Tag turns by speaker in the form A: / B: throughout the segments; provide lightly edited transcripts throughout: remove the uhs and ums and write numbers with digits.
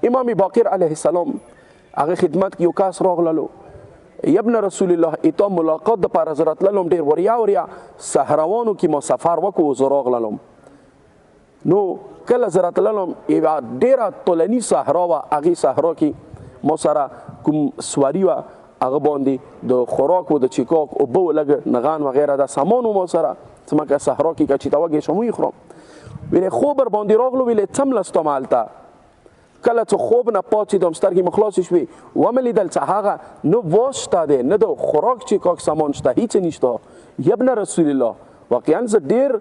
A: امام باقر علیه السلام هغه خدمت کې یو کس راغللو، یبن رسول الله ایتا ملاقات د پاره زه راتللم، ډېر وریا وریا صحراوانو کې ما سفر وکړو، زه راغللم. نو کله زه راتللم یوه ډېره طولاني صحرا وه، هغې صحرا کې ما سره کوم سواري وه، هغه باندې د خوراک و د چیکاک اوبه و لږ نغان وغیره دا سامان و ما سره، ځمکه صحرا کې که چې ته وږی شم ویې خورم. ویلې خوب ور باندې راغلو، ویلې څملاستم هلته. کله چې خوب نه پاڅېدم سترګې مې خلاصې شوې، ومې لیدل چې هغه نه واس شته دی، نه د خوراک چیکاک سامان شته، هیڅ نشته. یبن رسول الله واقعا زه ډېر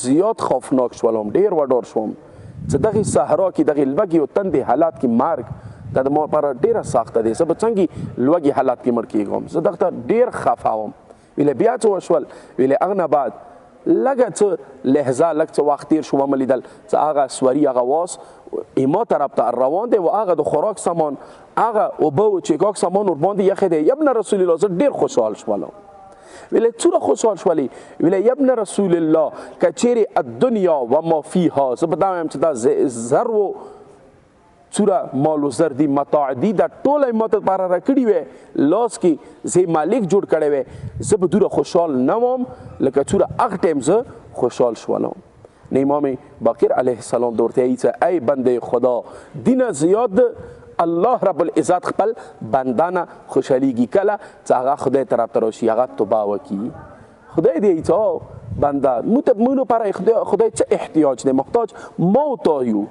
A: زیات خوفناک شولم، ډېر وډار شوم چې دغې صحرا کې دغې لوږې او تندې حالات کې مرګ دا د ما لپاره ډېره سخته دی، زه به څنګه لوږې حالات کې مړ کېږم، زه دغه ډېر خفه وم. ویلې بیا څه وشول؟ ویلې هغه نه بعد لږه څه لحظه لږ څه وخت تېر شو، ومې لیدل چې هغه سوري هغه واس ایما طرف ته روان دی و هغه د خوراک سامان هغه اوبه و چیکاک سامان ورباندې یخې دی. یبن رسول الله زه ډېر خوشحال شولم. ویلې څومره خوشحال شولې؟ ویلې یبن رسول الله که چیرې الدنیا و ما فیها، زه به دا وایم چې دا زر و څومره مال و زر دی متاع دی دا ټوله یې ماته لپاره راکړي وی، لاس کې زه یې مالک جوړ کړی وی، زه به دومره خوشحال نه وم لکه څومره هغه ټایم زه خوشحال شولم. نو امام باقر علیه السلام د ورته وایي چې ای بنده خدا، دینه زیاد الله رب العزت خپل بنده نه خوشحالېږي کله چې هغه خدای طرف ته راشي، هغه توبه وکړي. خدای دې وایي چې او بنده مونږ ته مونږ لپاره خدای څه احتیاج دی، محتاج ما او تا یو،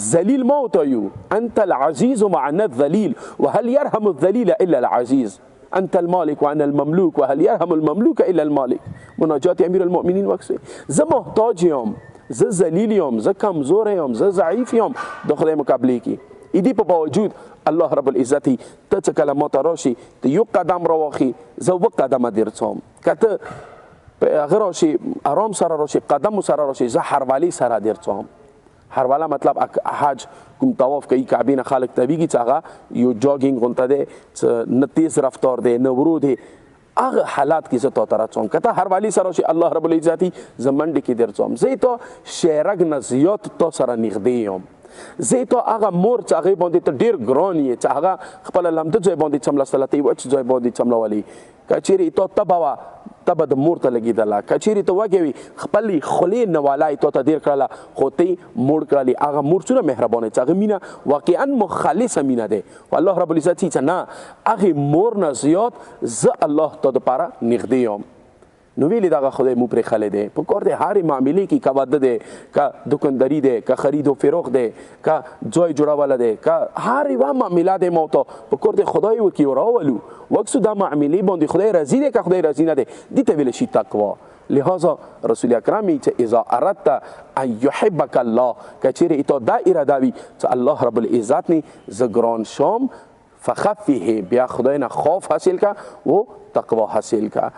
A: ذلیل ما او تا یو. انت العزیز معنا الذلیل وهل يرحم الذلیل الا العزیز، انت المالک وانا المملوک وهل يرحم المملوک الا المالک. مناجات امیر المؤمنین وکسي، زه محتاج یم، زه ذلیل یم، زه کمزور یم، زه ضعیف یم د خدای مقابلې کې. ایدی په باوجود الله رب العزت ته چې کله ماته راشي ته یو قدم راواخي، زه اووه قدمه درڅوم. که ته په هغه راشي آرام سره راشي، قدم سره راشي، زه هرولې سره درڅوم. هروله مطلب حج کوم طواف کوي کعبې نه خلک تاویږي چې هغه یو جاګینګ غونته دی، چې نه تیز رفتار دی نه ورو دی، هغه حالات کې زه تا ته راڅوم. که ته هرولې سره راشي الله رب العزت زه منډې کې درڅوم، زه تا شیرګ نه زیات تا سره نږدې یم، زه تا هغه مور چې هغې باندې ته ډېر ګران یې، چې هغه خپله لمده ځای باندې څملاستله، ته یې وچ ځای باندې څملولې، که چیرې تا تبه وه تبه د مور ته لګېدله، که چیرې ته وږی وې خپلې خولې نواله یې تا ته دېر کړله خو ته یې موړ کړلې. هغه مور څومره مهربانه چې هغه مینه واقعا مخالصه مینه دی. خو الله رب العزت چې نه هغې مور نه زیات زه الله ته دپاره نږدې یم. نو ویلې دغه خدای مو پرې خلی دی. په کار دی هرې معاملې کې، که واده دی، که دکانداري دی، که خرید و فروخت دی، که ځای جوړوله دی، که هر یوه معامله دی، ما ته په کار دی خدای ورکړي راولو وکسو دا معاملې باندې خدای راضي دی که خدای راضي نه دی، دې ته ویلی شي تقوا. لهذا رسول اکرم چې اذا اردت ان يحبك الله، که چیرې تا دا اراده وي چې الله رب العزت نی زه ګران شم، فخفه، بیا خدای نه خوف حاصل کا و تقوا حاصل کا.